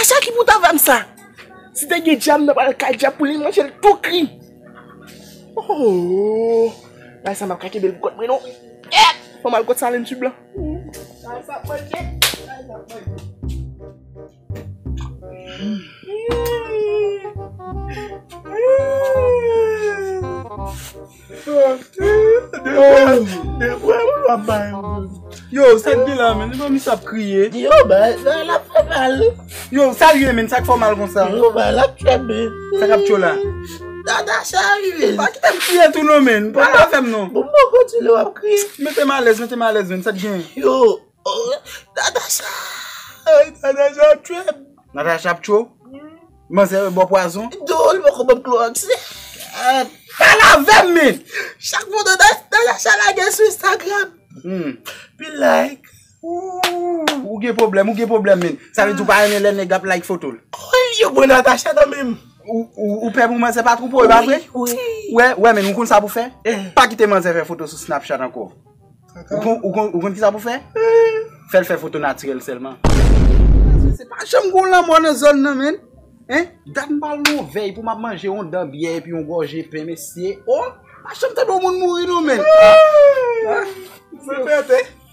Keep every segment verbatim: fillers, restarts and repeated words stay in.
Sa ki pou t avè m sa? Si te gen dyab, m ta pral kay dyab pou li manje l tou kri. Oh! Bagay sa m ap ka kenbe l pou kont mwen non. Eh! Fò m al kot Salin tib la. Bagay sa ap manje. Bagay sa ap manje. Yo, sa k gen la, men? Li pa misye ap kriye. Yo, ba, ba, l ap fè mal. Yo, sa l ye, men? Sa k fè w mal konsa? Yo, ba, l ap tchwe, men. Sa k ap tchwe w la? Natacha rive. Pa kite m kriye tou non, men. Pa, pa fè m non. Bon, bon, kontinye w ap kriye. Mete m alèz, mete m alèz, men. Sa k gen? Yo, oh, Natacha. Ay, Natacha ap tchwe m. Natacha ap tchwe w? Manzè bò pwazon? Dol, poko ban m klowòks. Eh, pale avè m, men! Chak foto Natacha lage sou Instagram. Hmm. Pi like. Ou, ou gen pwoblèm, ou gen pwoblèm, men. Sa vle di ou pa renmen lè nèg ap like foto l? Wi, yo pran Natacha nan men m. Ou, ou, ou pè pou manzè pa twoupe w, e pa vre? Wi, wi. Wè, wè, men, ou konn sa pou fè? Eh. Pa kite manzè fè foto sou Snapchat ankò. Ou konn, ou konn, ou konn kisa pou fè? Fè l fè foto natirèl sèlman. Se pa janm gon lanmò nan zòn nan, men. Hein? Dat m pa al nan yon vèy pou m ap manje yon dan byè epi yon gòje pen, mesye. Oh, pa janm tande yon moun mouri, non, men. Ah,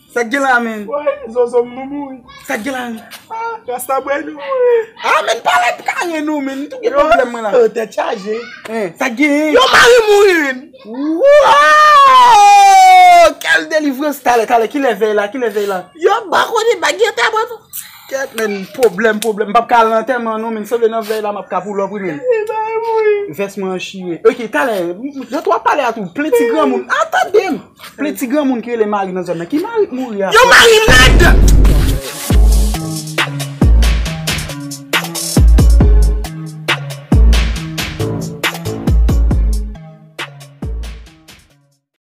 sa k gen la, men? Woy, zozo m nou mouri. Sa k gen la, men? Ah, rasta bwè nou mouri. Ah, men, pale kare nou, men. M tou gen pwoblèm, mwen la. Yo, tèt chaje. Hein, sa k gen? Yo, mari mouri, men. Wow! Kèl delivrans! Talè, talè, kilè vèy la? Kilè vèy la? Yo, m pa konnen, pa gen tabwa tou. Kèt, men, pwoblèm, pwoblèm. M p ap ka al nan antèman, non, men, sanble nan vèy la, m ap ka pull up, wi, men. Vès mwen an chire. Ok, talè, jan w ap pale a tou, plen ti granmoun. Tande m! Plen ti granmoun ki rele mari nan zòn nan. Ki mari k mouri a? Yo, mari m rèd!